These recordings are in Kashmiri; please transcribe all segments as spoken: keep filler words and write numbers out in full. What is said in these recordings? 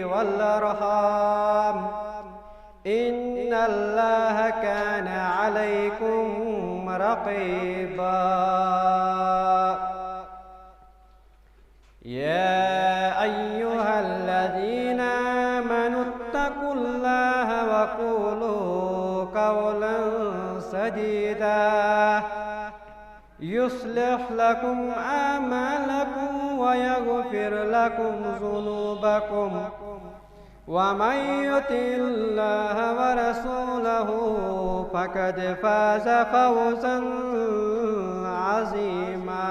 والأرحام، إن الله كان عليكم رقيبا. يا أيها الذين آمنوا اتقوا الله وقولوا قولا سديدا، يصلح لكم أعمالكم ويغفر لكم ذنوبكم، ومن يطع الله ورسوله فقد فاز فوزا عظيما.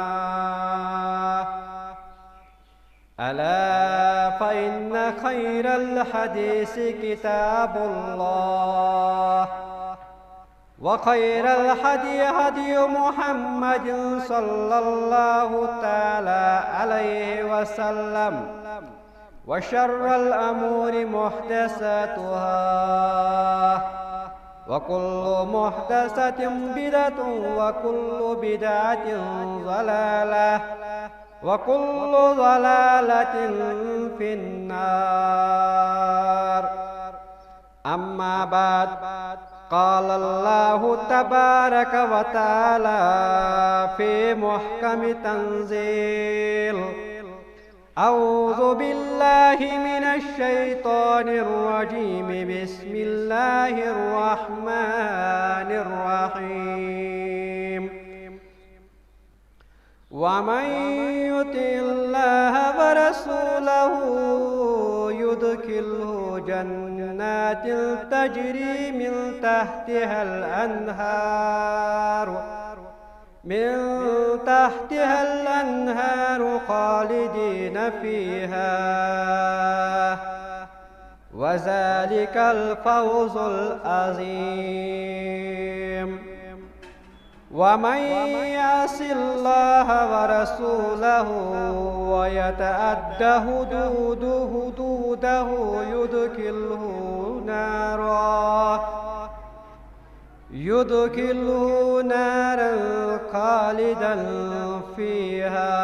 ألا فإن خير الحديث كتاب الله، وخير الهدي هدي محمد صلى الله تعالى عليه وسلم، وشر الأمور محدثاتها، وكل محدثة بدعة، وكل بدعة ضلالة، وكل ضلالة في النار. أما بعد، قال الله تبارك وتعالى في محكم تنزيل: أعوذ بالله من الشيطان الرجيم. بسم الله الرحمن الرحيم. ومن يطع الله ورسوله يدخله جنات تجري من تحتها الأنهار، من تحتها الأنهار خالدين فيها، وذلك الفوز العظيم. ومن يعص الله ورسوله ويتعد حدوده، حدوده يدخله نارا، يدخله نارا خالدا فيها،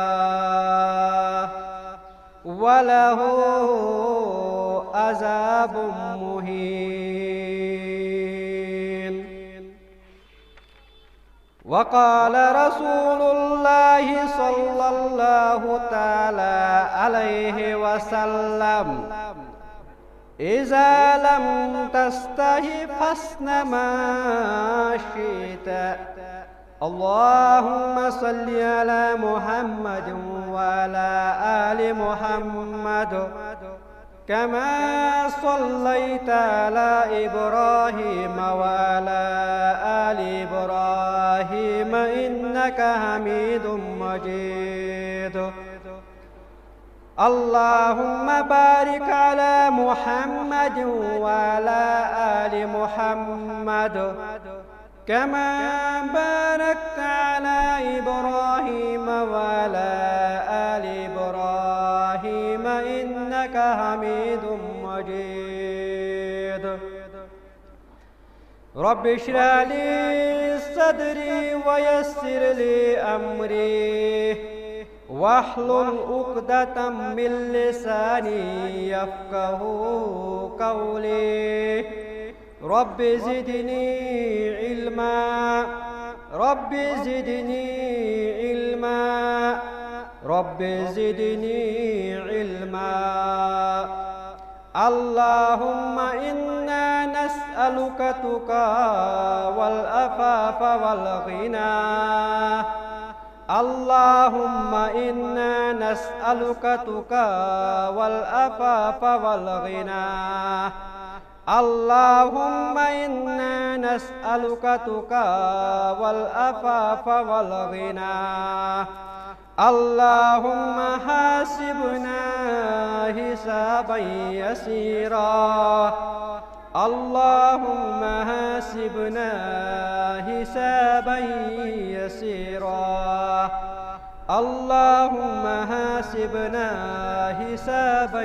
وله عذاب مهين. وقال رسول الله صلى الله تعالى عليه وسلم: إذا لم تستح فاصنع ما شئت. اللهم صل على محمد وعلى آل محمد كما صليت على إبراهيم وعلى آل إبراهيم إنك حميد مجيد. اللهم بارك على محمد وعلى آل محمد كما باركت على إبراهيم وعلى آل إبراهيم إنك حميد مجيد. رب اشرح لي صدري ويسر لي أمري واحلل عقدة من لساني يفقه قولي. رب زدني علما، رب زدني علما، رب زدني علما. اللهم إنا نسألك التقى والعفاف والغنى. اللهم إنا نسألك التقى والعفاف والغنى. اللهم إنا نسألك التقى والعفاف والغنى. اللهم حاسبنا حسابا يسيرا. اللهم حاسبنا حسابا يسيرا. اللهم حاسبنا حسابا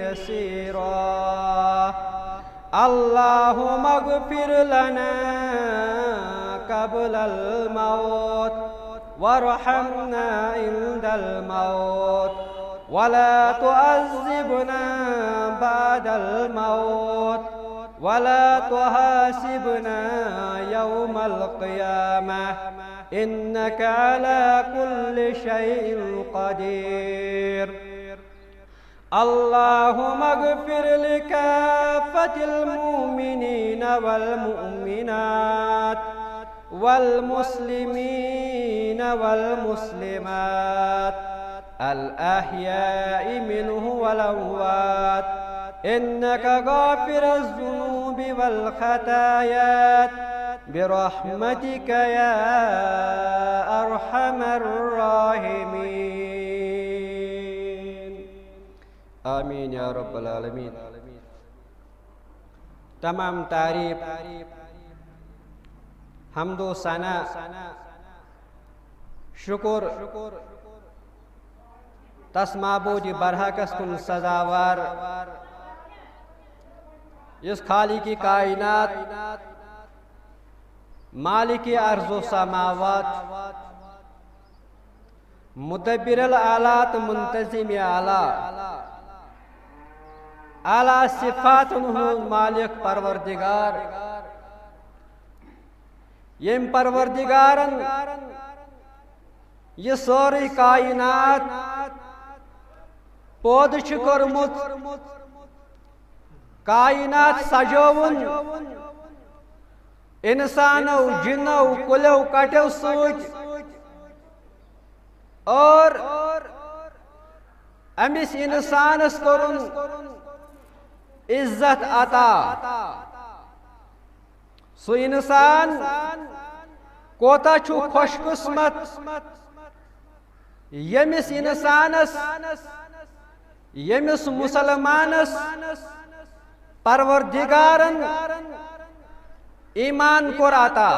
يسيرا. اللهم اغفر لنا قبل الموت وارحمنا عند الموت. ولا تعذبنا بعد الموت ولا تحاسبنا يوم القيامة إنك على كل شيء قدير. اللهم اغفر لكافة المؤمنين والمؤمنات والمسلمين والمسلمات الأحياء منه والأموات إنك غافر الذنوب والخطايا برحمتك يا أرحم الراحمين. آمين يا رب العالمين. تمام تعریف، حمد و ثنا، شکر تس معبود برحقس کن سزاوار، یس خالق کائنات، مالک ارض و سماوات، مدبر الاعلیٰ تہٕ منتظم اعلیٰ، اعلیٰ صفاتن ہُنٛد مالک پروردگار، یم پروردگارن یہ سورُے کائنات پود چھ کوٚرمُت، کائنات سجووُن انسانو، جنو، کُلٮ۪و کٹٮ۪و سۭتۍ، اور أمِس انسانس کوٚرُن عزت عطا۔ سُہ انسان کوتاہ چھُ خوش قسمت، ییٚمِس انسانس، ییٚمِس مسلمانس پروردگارن ایمان کوٚر عطا،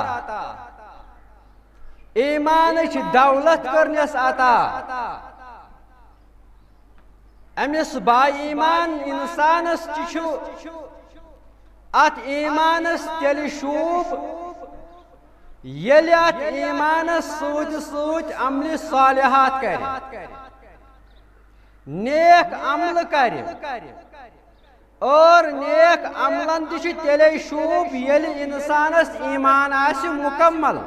ایمانٕچ دولت کٔرنس عطا۔ أمِس با ایمان انسانس تہِ چھُ اتھ ایمانس تیٚلہِ شوٗب، ییٚلہِ اتھ ایمانس سۭتۍ سۭتۍ عملِ صالحات کرِ، نیک عمل کرِ۔ اور نیک عملن تہِ چھُ تیٚلے شوٗب، ییٚلہِ انسانس ایمان آسہِ مکمل۔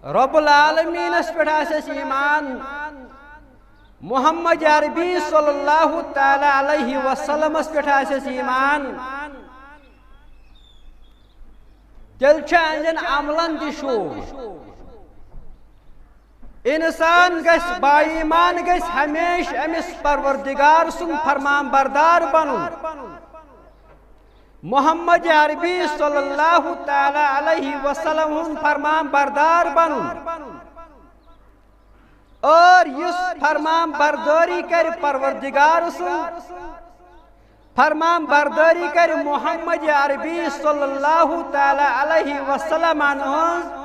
رب العالمینس پٮ۪ٹھ آسٮ۪س ایمان، محمد عربی صلی اللہ تعالیٰ علیہ وسلمس پٮ۪ٹھ آسٮ۪س ایمان، تیٚلہِ چھُ أہنٛدٮ۪ن عملن تہِ شوٗب۔ انسان گژھِ، با ایمان گژھِ ہمیشہِ أمِس پروردگار سُنٛد فرمان بردار بنُن، محمد عربی صلی اللہ تعالیٰ علیہ وسلم ہُنٛد فرمان بردار بنُن۔ اور یُس فرمان بردٲری کرِ پروردگار سٕنٛز، فرمان بردٲری کرِ محمد عربی صلی اللہ تعالیٰ علیہ وسلم ہٕنٛز،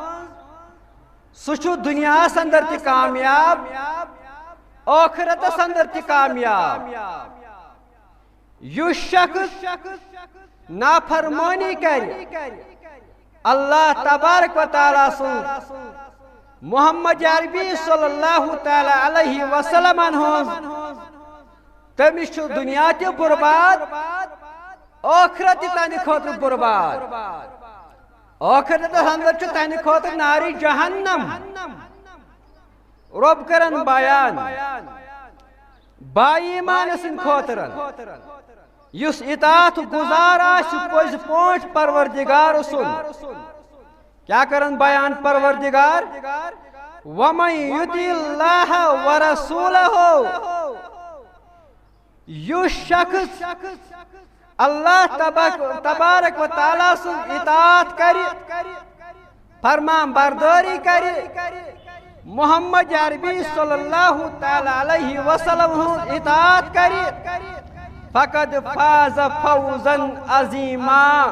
سُہ چھُ دُنیاہس اندر تہِ کامیاب، ٲخرتس اندر تہِ کامیاب۔ یُس شخص نافرمٲنی کرِ اللہ تبارک و تعالیٰ سٕنٛز، محمد عربی صلی اللہ تعالیٰ علیہ وسلم ہٕنٛز، تٔمِس چھُ دُنیا تہِ برباد، ٲخرت تہِ تہنٛدِ خٲطرٕ برباد۔ ٲخرتس اندر چھُ تہنٛدِ خٲطرٕ نارِ جہنم۔ رب کرن بیان با ایمان سٕنٛدِ خٲطرٕ، یُس اطاعت گزار آسہِ پٔزۍ پٲٹھۍ پروردگار سُنٛد۔ کیٛاہ کرن بیان پروردگار؟ وَمَن يُطِعِ اللَّهَ وَرَسُولَهُ۔ یُس شخص اللہ تبک-، تبارک و تعالیٰ سٕنٛز اطاعت کرِ، فرمان بردٲری کرِ، محمد عربی صلی اللہ تعالیٰ علیہ وسلم ہٕنٛز اطاعت کرِ، فقد فاز فوزا عظیما،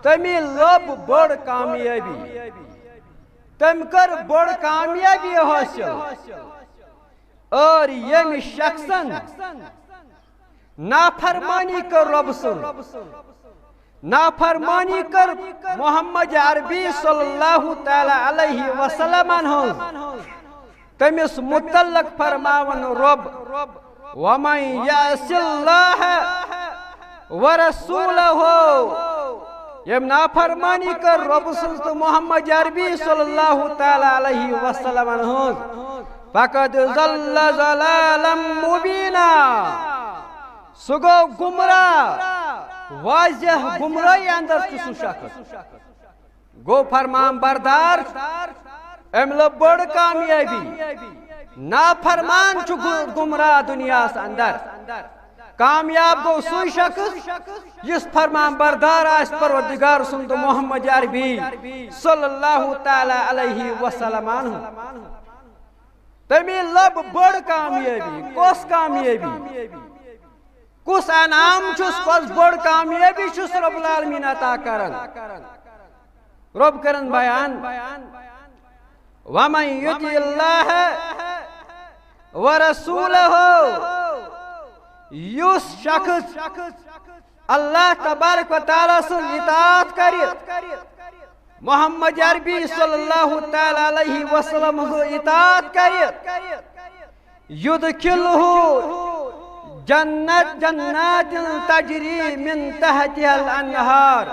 تٔمۍ لٔب بٔڑ کامیٲبی، تٔمۍ کٔر بٔڑ کامیٲبی حٲصِل۔ اور ییٚمہِ شخصن نافرمٲنی کٔر رۄب سٕنٛز، نافرمٲنی کٔر محمد عربی صلی اللہ تعالیٰ علیہ وسلمن ہٕنٛز، تٔمِس متعلق فرماوان رۄب، ومن یعص اللہ ورسولہ، ییٚمۍ نافرمٲنی کٔر رۄب سٕنٛز تہٕ محمد عربی صلی اللہ تعالیٰ علیہ وسلمن ہٕنٛز، فقد ضل ضلالا مبینا، سُہ گوٚو گمراہ، واضح گمراہی اندر چھُ سُہ شخص۔ گوٚو فرمان بردار، أمۍ لٔب بٔڑ کامیٲبی۔ نافرمان چھُ گُ-، گمراہ دُنیاہَس اندر۔ کامیاب گوٚو سُے شخص یُس فرمان بردار آسہِ پروردگار سُنٛد تہٕ محمد عربی صلی اللہ تعالیٰ علیہ وسلم عنہ۔ تٔمی لٔب بٔڑ کامیٲبی۔ کۄس کامیٲبی؟ کُس انعام چھُس، کۄس بٔڑ کامیٲبی چھُس رب العالمین عطا کران؟ رب کران بیان، ومن یطع اللہ ورسولہ، یُس شخص اللہ تبارک و تعالیٰ سٕنٛز اطاعت کرِ، محمد عربی صلی اللہ تعالیٰ علیہ وسلم سٕنٛز اطاعت کرِ، یدخلہ جنت، جنات تجری من تحتها الانہار۔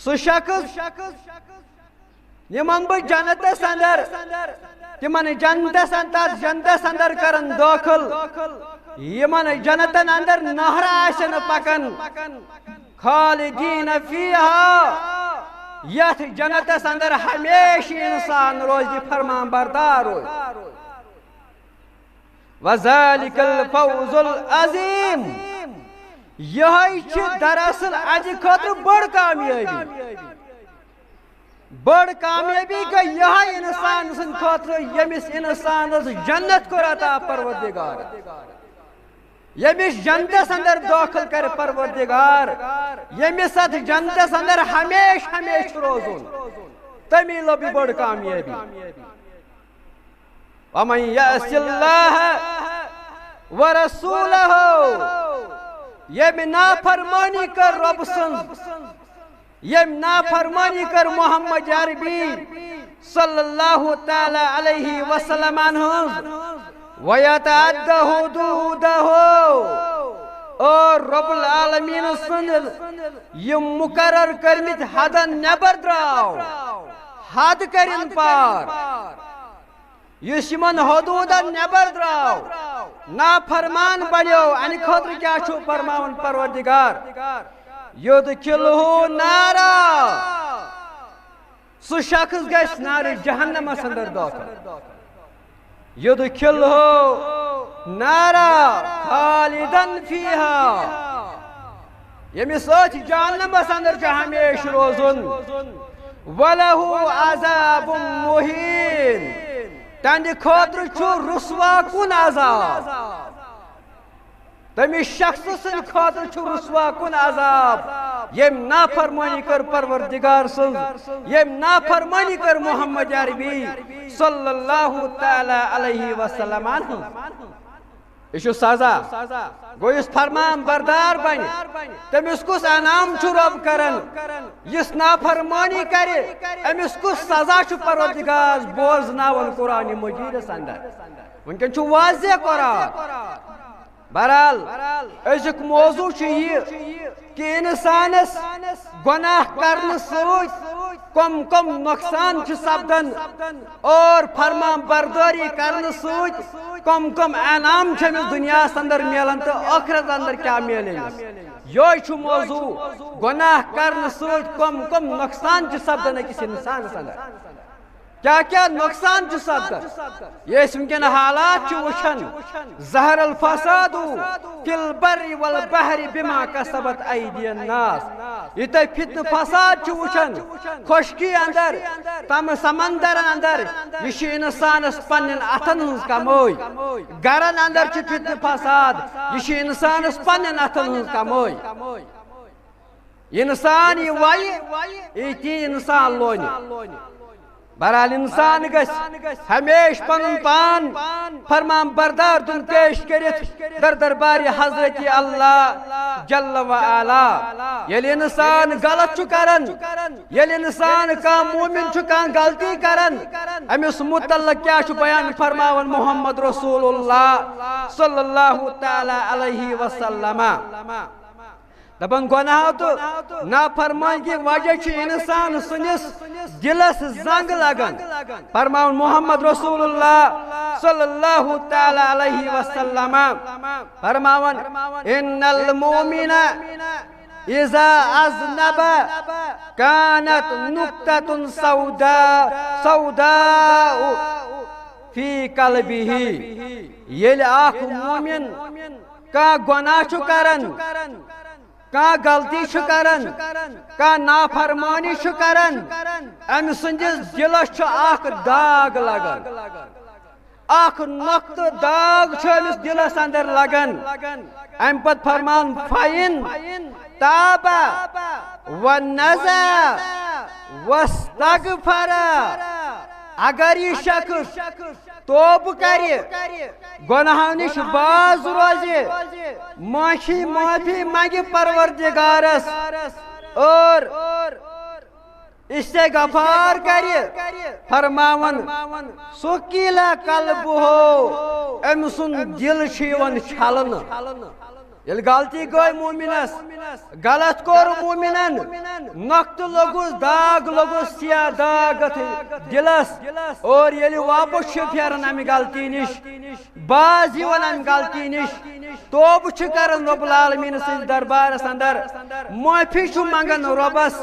سُہ شخص یِمن بہٕ جنتس اندر، تِمن جنتس اندر، تتھ جنتس اندر کرن دٲخل، یِمن جنتن اندر نہرٕ آسن پکان، خالدین فیہا، یتھ جنتس اندر ہمیشہ انسان روزِ، فرمان بردار روزِ۔ وذالک الفوز العظیم، یہے چھِ دراصل اہندِ خٲطرٕ بٔڑ کامیٲبی۔ بٔڑ کامیٲبی گٔے یہے انسان سٕنٛدِ خٲطرٕ، ییٚمِس انسانس جنت کوٚر عطا پروردگار، ییٚمِس جنتس اندر دٲخل کرِ پروردگار، ییٚمِس اتھ جنتس اندر ہمیشہ ہمیشہ روزُن، تٔمی لٔب یہِ بٔڑ کامیٲبی۔ ومن یعص اللہ ورسولہ، ییٚمۍ نافرمٲنی کٔر رۄب سٕنٛز، ییٚمۍ نافرمٲنی کٔر محمد عربی صلی اللہ تعالیٰ علیہ وسلم ہٕنٛز، ویتعد حدودہ، اور رب العالمین سٕنٛد یِم مقرر کٔرمٕتۍ حدن نٮ۪بر درٛاو، حد کٔرِن پار۔ یُس یِمن حدوٗدن نٮ۪بر درٛاو، نافرمان بنیو، اَمہِ خٲطرٕ کیٛاہ چھُ فرماوان پروردگار؟ یدخلہ نارا، سُہ شخص گژھِ نارِ جہنمس اندر دٲخل۔ یدخلہ نارا خالدا فیہا، ییٚمِس أتھۍ جہنمس اندر چھُ ہمیشہِ روزُن۔ ولہ عذاب مہین، تہنٛدِ خٲطرٕ چھُ رسوا کُن عذاب۔ تٔمِس شخصہٕ سٕنٛدِ خٲطرٕ چھُ رسوا کُن عذاب، ییٚمۍ نافرمٲنی کٔر پروردگار سٕنٛز، ییٚمۍ نافرمٲنی کٔر محمد عربی صلی اللہ تعالیٰ علیہ وسلم عنہ۔ یہِ چھُ سزا۔ گوٚو یُس فرمان بردار بنہِ، تٔمِس کُس انعام چھُ رۄب کران؟ یُس نافرمٲنی کرِ، أمِس کُس سزا چھُ پروردگار بوزناوان قرآن مجیدس اندر؟ وٕنکیٚن چھُ واضح قرآن۔ بہرحال، أزیُک موضوع چھُ یہِ کہِ انسانس گۄناہ کرنہٕ سۭتۍ کم کم نۄقصان چھِ سپدان اور فرمان بردٲری کرنہٕ سۭتۍ کم کم انعام چھِ أمِس دُنیاہس اندر میلان تہٕ ٲخرت اندر کیٛاہ میلہِ أمِس۔ یہوے چھُ موضوع، گۄناہ کرنہٕ سۭتۍ کم کم نۄقصان چھِ سپدان أکِس انسانس اندر۔ کیٛاہ کیٛاہ نۄقصان چھُ سپدان؟ یہِ أسۍ وٕنکیٚن حالات چھِ وٕچھان، ظہر الفساد فی البر والبحر بما کسبت ایدی الناس۔ یہِ تُہۍ فتنہٕ فساد چھِ وٕچھان خۄشکی اندر، تم سمندرن اندر، یہِ چھِ انسانس پننٮ۪ن اتھن ہٕنٛز کمٲے۔ گرن اندر چھِ فتنہٕ فساد، یہِ چھِ انسانس پننٮ۪ن اتھن ہٕنٛز کمٲے۔ انسان یہِ وَیہِ، یہِ تی انسان لونہِ۔ بہرحال، انسان گژھِ ہمیشہ پنُن پان فرمان بردار دیُن پیش کٔرِتھ در دربارِ حضرت اللہ جل و علا۔ ییٚلہِ انسان غلط چھُ کران، ییٚلہِ انسان، کانٛہہ مومن چھُ کانٛہہ غلطی کران، أمِس متعلق کیٛاہ چھُ بیان فرماوان محمد رسول اللہ صلی اللہ تعالیٰ علیہ وسلم؟ دپان، گۄناہو تہٕ نافرمٲنی کہِ وجہ چھُ انسان سٕنٛدِس دِلس زنگ لگان۔ فرماوان محمد رسول اللہ صلی اللہ تعالیٰ علیہ وسلم، فرماوان، ان المؤمن اذا اذنب كانت نقطة سوداء، سوداء في قلبه۔ ییٚلہِ اکھ مومن کانٛہہ گۄناہ چھُ کران، کانٛہہ غلطی چھُ کران، کانٛہہ نافرمٲنی چھُ کران، أمۍ سٕنٛدِس دِلس چھُ اکھ داغ لگان، اکھ نۄقطہٕ داغ چھُ أمِس دِلس اندر لگان۔ اَمہِ پتہٕ فرمان، فَإِن تاب وَنَزَعَ وَاسْتَغْفَرَ۔ اگر یہِ شخص توبہٕ کرِ، گۄناہو نِش باز روزِ، معافی، معافی منگہِ پروردگارس اور استغفار کرِ، فرماوان، سُکِلَ قَلْبُهُ، أمۍ سُنٛد دِل چھُ یِوان چھلنہٕ۔ ییٚلہِ غلطی گٔے مومنس، غلط کوٚر مومنن، نۄقطہٕ لوٚگُس، داغ لوٚگُس، سیاہ داغ اتھ دِلس، اور ییٚلہِ واپس چھُ پھیران امہِ غلطی نِش، باز یِوان امہِ غلطی نِش، توبہٕ چھُ کران رب العالمین سٕنٛدِس دربارس اندر، معافی چھُ منگان رۄبس،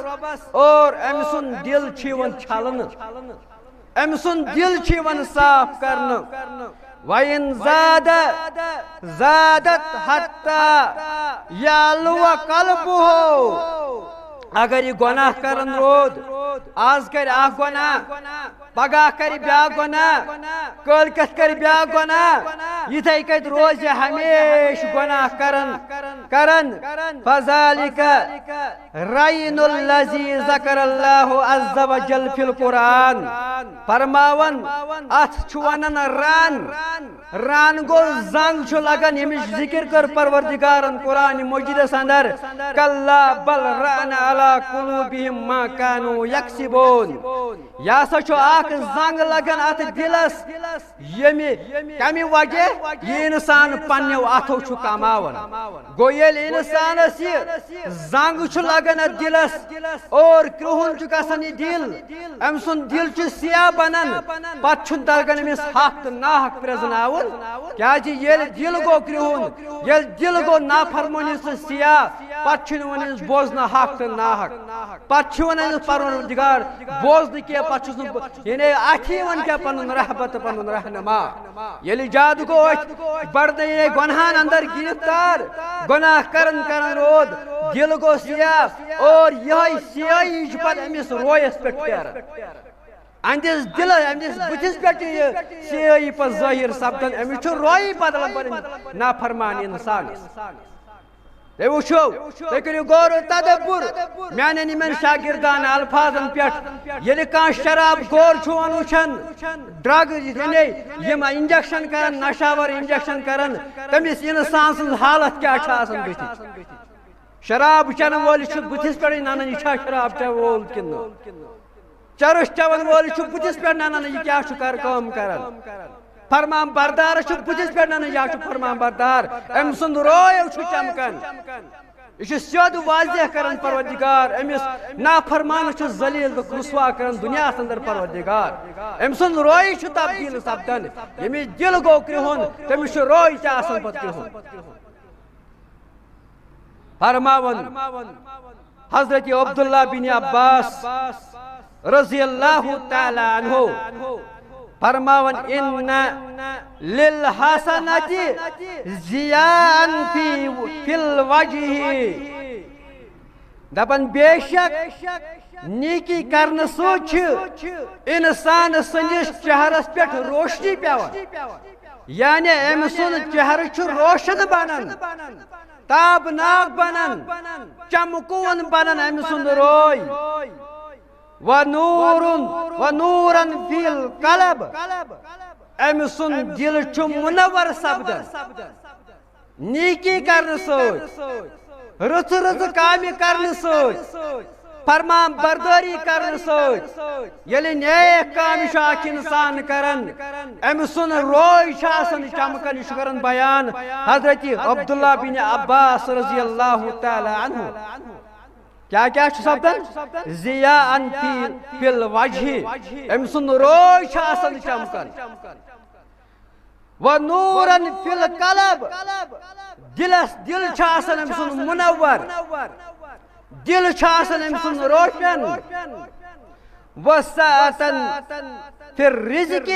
اور أمۍ سُنٛد دِل چھُ یِوان چھلنہٕ۔ أمۍ سُنٛد دِل چھُ یِوان صاف کرنہٕ۔ وَإِن زَادَ زَادَتْ حَتَّى يَعْلُوَ قَلْبُهُ۔ اگر یہِ گۄناہ کران روٗد، آز کرِ اکھ گۄناہ، پگاہ کرِ بیاکھ گۄناہ، کٲلۍ کٮ۪تھ کرِ بیاکھ گۄناہ، یِتھے کٔنۍ روزِ ہمیشہِ گۄناہ کران، کران۔ فَذَلِكَ رَيْنُ الَّذِي ذَكَرَ اللَّهُ عَزَّ وَجَلَّ فِي الْقُرْآنِ۔ فرماوان، اتھ چھُ ونان رن۔ رن گوٚو زنگ چھُ لگان، ییٚمِچ ذکر کٔر پروردگارن قرآن مجیدس اندر، كَلَّا بَلْ رَانَ عَلَى قُلُوبِهِمْ مَا كَانُوا يَكْسِبُونَ۔ یہِ ہسا چھُ اکھ زنگ لگان اتھ دِلس، ییٚمہِ، کمہِ وجہ یہِ انسان پننیو اتھو چھُ کماوان۔ گوٚو ییٚلہِ انسانس یہِ زنگ چھُ لگان اتھ دِلس اور کرٛہُن چھُ گژھان یہِ دِل، أمۍ سُنٛد دِل چھُ سیاہ بنان، پتہٕ چھُنہٕ تگان أمِس حق تہٕ ناحق پرٛزناوُن، کیازِ ییٚلہِ دِل گوٚو کرٛہُن، ییٚلہِ دِل گوٚو نافرمٲنی سۭتۍ سیاہ، پتہٕ چھُنہٕ یِوان أمِس بوزنہٕ حق تہٕ ناحق، پتہٕ چھُ یِوان أمِس پروردگار بوزنہٕ کینٛہہ، پتہٕ چھُس نہٕ بہٕ، یعنی، اتھِ یِوان کینٛہہ پنُن رہبر تہٕ پنُن رہنما۔ ییٚلہِ زیادٕ گوٚو أتھۍ بڑنہٕ، یعنی گۄنہن اندر گرفتار، گۄناہ کران کران روٗد، دِل گوٚو سیاہ، اور یِہوٚے سیاہی چھِ پتہٕ أمِس رویس پٮ۪ٹھ پھیران۔ أہنٛدِس دِلس، أہنٛدِس بٕتھِس پٮ۪ٹھ چھِ یہِ سیاہی پتہٕ ظٲہِر سپدان، أمِس چھُ رویی بدلان پنٕنۍ نافرمان انسانس۔ تُہۍ وٕچھِو، تُہۍ کٔرِو غور و تدبر میانٮ۪ن یِمن شاگردانہٕ الفاظن پٮ۪ٹھ۔ ییٚلہِ کانٛہہ شراب خور چھُ یِوان وٕچھان، ڈرگ، یعنی یِم انجیکشن کران، نشاور انجیکشن کران، تٔمِس انسان سٕنٛز حالت کیٛاہ چھِ آسان بٕتھِ؟ شراب چٮ۪نہٕ وٲلِس چھُ بٕتھِس پٮ۪ٹھٕے ننان، یہِ چھا شراب چٮ۪وان وول کِنہٕ نہٕ؟ چرس چٮ۪وان وٲلِس چھُ بٕتھِس پٮ۪ٹھ ننان، یہِ کیٛاہ چھُ کر-، کٲم کران؟ فرمان بردارس چھُ بٕتھِس پٮ۪ٹھ ننان، یہِ ہا چھُ فرمان بردار، أمۍ سُنٛد رویو چھُ چمکان۔ یہِ چھُ سیوٚد واضح کران پروردگار، أمِس نافرمانس چھُ ذلیل تہٕ رسوا کران دُنیاہس اندر پروردگار۔ أمۍ سُنٛد رویہِ چھُ تبدیل سپدان، ییٚمِس دِل گوٚو کرٛہُن، تٔمِس چھُ روے تہِ آسان پتہٕ کرٛہُن۔ فرماوان حضرت عبداللہ بن عباس رضی اللہ تعالیٰ عنہ فرماوان، ان للحسنۃ ضیاء فی، فی الوجہ۔ دپان، بے شک نیکی کرنہٕ سۭتۍ چھِ انسان سٕنٛدِس چہرس پٮ۪ٹھ روشنی پٮ۪وان، یعنی أمۍ سُنٛد چہرٕ چھُ روشن بنان، تابناک بنان، چمکوُن بنان أمۍ سُنٛد روے۔ ونورن ونورن فی القلب، أمۍ سُنٛد دِل چھُ منور سپدان نیکی کرنہٕ سۭتۍ، رٕژٕ رٕژٕ کامہِ کرنہٕ سۭتۍ، فرمان بردٲری کرنہٕ سۭتۍ۔ ییٚلہِ نیک کامہِ چھُ اکھ انسان کران، أمۍ سُنٛد روے چھُ آسان چمکان۔ یہِ چھُ کران بیان حضرت عبداللہ بن عباس رضی اللہ تعالیٰ عنہ۔ کیٛاہ کیٛاہ چھُ سپدان؟ ضیاء فی، فی الوجہ، أمۍ سُنٛد روے چھُ آسان چمکان۔ ونورن فی القلب، دِلس، دِل چھُ آسان أمۍ سُنٛد منور، دِل چھُ آسان أمۍ سُنٛد روشن۔ وسعتن فی الرزق،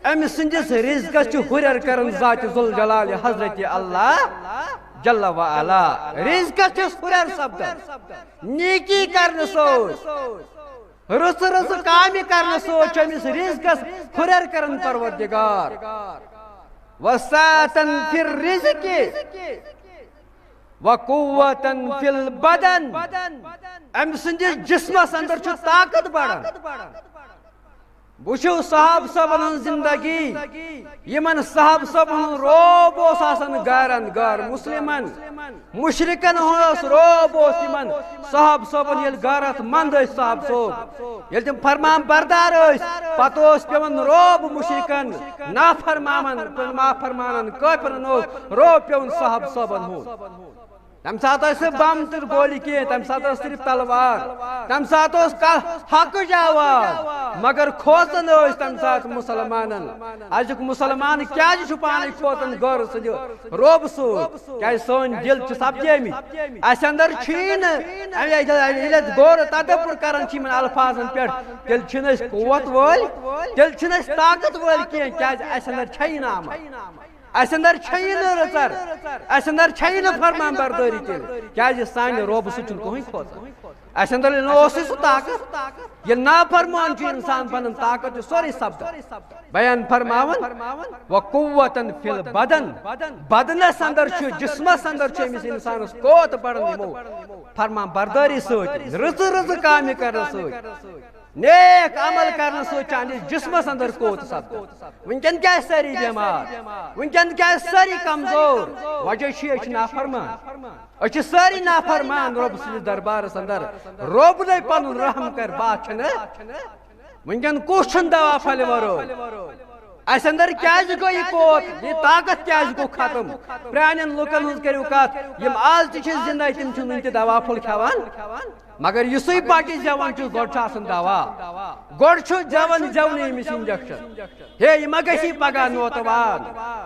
أمۍ سٕنٛدِس رزقس چھُ ہُرٮ۪ر کران ذات ذوالجلال حضرت اللہ جل و علا۔ رزقس چھُس ہُرٮ۪ر سپدان نیکی کرنہٕ سۭتۍ، رٕژٕ رٕژٕ کامہِ کرنہٕ سۭتۍ چھُ أمِس رزقس ہُرٮ۪ر کران پروردگار۔ وسعتن فی الرزق وقوتن فی البدن، أمۍ سٕنٛدِس جسمس اندر چھُ طاقت بڑان۔ وٕچھِو صحابہٕ صٲبن ہٕنٛز زندگی، یِمن صحابہٕ صٲبن ہُنٛد رعب اوس آسان گارن گار، مسلمن، مشرکن ہُنٛد اوس رعب اوس یِمن صحابہٕ صٲبن، ییٚلہِ غارس منٛز ٲسۍ صحابہٕ صٲب، ییٚلہِ تِم فرمان بردار ٲسۍ، پتہٕ اوس پٮ۪وان رعب مشرکن، نافرمامن، نافرمانن، کٲفرن اوس رعب پٮ۪وان صحابہٕ صٲبن ہُنٛد۔ تمہِ ساتہٕ ٲسۍ نہٕ بم تہٕ گولہِ کینٛہہ، تمہِ ساتہٕ ٲس صرف تلوار، تمہِ ساتہٕ اوس کانٛہہ حقٕچ آواز، مگر کھوژان ٲسۍ تمہِ ساتہٕ مسلمانن۔ ازیُک مسلمان کیازِ چھُ پانے کھوژان غٲر سٕنٛدِ رۄب سۭتۍ؟ کیازِ سٲنۍ دِل چھِ سپدیمٕتۍ، اسہِ اندر چھُیی نہٕ۔ ییٚلہِ أسۍ غور تدبر کران چھِ یِمن الفاظن پٮ۪ٹھ، تیٚلہِ چھِنہٕ أسۍ قوت وٲلۍ، تیٚلہِ چھِنہٕ أسۍ طاقت وٲلۍ کینٛہہ، کیازِ اسہِ اندر چھیی نہٕ عمل۔ اسہِ اندر چھیی نہٕ رٕژر، اسہِ اندر چھیی نہٕ فرمان بردٲری تیٚلہِ، کیازِ سانہِ رۄب سۭتۍ چھُنہٕ کٕہٕنۍ کھوژان۔ اسہِ اندر ییٚلہِ نہٕ اوسُے سُہ طاقت، ییٚلہِ نافرمان چھُ انسان بنان، طاقت چھُ سورُے سپدان۔ بیان فرماوان، "وقوتن فی البدن"، بدنس اندر چھُ، جسمس اندر چھُ أمِس انسانس قوت بڑان یِمو فرمان بردٲری سۭتۍ، رٕژٕ رٕژٕ کامہِ کرنہٕ سۭتۍ۔ نیک عمل کرنہٕ سۭتۍ چھُ أہنٛدِس جسمس اندر قوت سپدان۔ وٕنکیٚن کیٛازِ سٲری بٮ۪مار؟ وٕنکیٚن کیٛازِ سٲری کمزور؟ وجہ چھُ، أسۍ چھِ نافرمان۔ أسۍ چھِ سٲری نافرمان رۄب سٕنٛدِس دربارس اندر۔ رۄب نے پنُن رحم کر، بات چھنہٕ۔ وٕنکیٚن کُس چھُنہٕ دوا پھلہِ ورٲے؟ اسہِ اندر کیٛازِ گوٚو یہِ قوت؟ یہِ طاقت کیٛازِ گوٚو ختم؟ پرٛانٮ۪ن لُکن ہٕنٛز کٔرِو کتھ، یِم آز تہِ چھِ زندے، تِم چھِنہٕ وٕنہِ تہِ دوا پھوٚل کھٮ۪وان۔ مگر یُسٕے بچہِ زٮ۪وان چھُ، گۄڈٕ چھُ آسان دوا، گۄڈٕ چھُ زٮ۪وان زٮ۪ونٕے أمِس انجیکشن۔ ہے، یہِ ما گژھی پگاہ نوتوان؟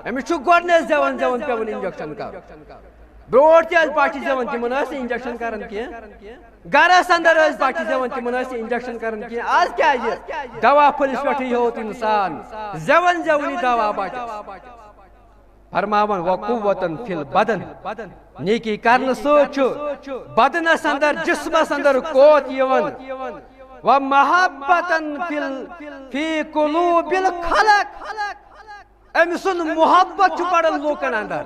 أمِس چھُ گۄڈٕنیتھ زٮ۪وان زٮ۪وان پٮ۪وان انجیکشن کرُن۔ برونٛٹھ تہِ ٲسۍ بچہِ زٮ۪وان، تِمن ٲسۍ نہٕ انجیکشن کران کینٛہہ۔ گرس اندر ٲسۍ بچہِ زٮ۪وان، تِمن ٲسۍ نہٕ انجیکشن کران کینٛہہ۔ آز کیٛازِ؟ دوا پھٔلِس پٮ۪ٹھٕے ہوت انسان، زٮ۪وان زٮ۪ونٕے دوا بچس۔ فرماوان، "وقوتن فی البدن"، نیکی کرنہٕ سۭتۍ چھُ بدنس اندر، جسمس اندر قوت یِوان۔ "ومحبتن فی ال-، فی قلوب الخلق"، أمۍ سُنٛد محبت چھُ بڑان لوٗکن اندر۔